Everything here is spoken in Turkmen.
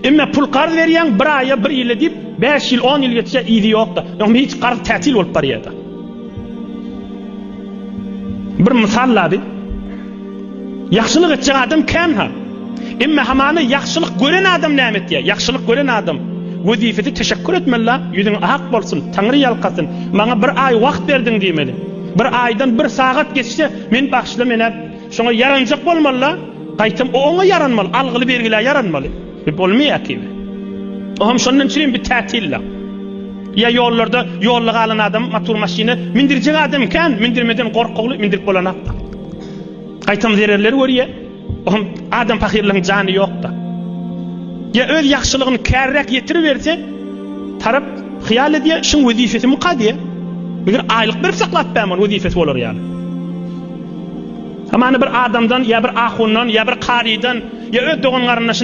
Emma pul karz berýäň bir aýa, bir ýyla diýip, bäş ýyl, on ýyl geçýär, yzy ýok-da. Öňem hiç karz tätil bolup barýar-da. Bir mysal labi. Ýagşylyk etjek adam kän-ha. Emma hamana ýagşylyk gören adam näme etýär? Ýagşylyk gören adam wezipesi teşekkür etmeli-la, ýüzüň ak bolsun, Taňry ýalkasyn, maňa bir aý wagt berdiň diýmeli. Bir aýdan bir sagat geçse, men bagyşla men-ä şoňa ýaranjak bolmaly-la, gaýtam o oňa ýaranmaly, algyly-bergilä ýaranmaly. Bi bolmaýar ki bi. Oňam şondan çürim bi tätil-la. Ýa ýollarda ýolda galan adam motor maşyna mindirjek adam kän, mindirmeden gorkugly mindirip bolanakda. Gaýtam zererleri görýär. Oňam adam pahyrlaryň jany ýokda. Ýa öz ýagşylygyny kärräk ýetiriberse, tarap hyýal edýär, şuň wezipesi muka diýýär. Meger aýlyk berip saklap bäm ony wezipesi bolar ýaly. Hamana bir adamdan ýa bir ahundan ýa bir karydan ýa öz dogan-garyndaşyndan.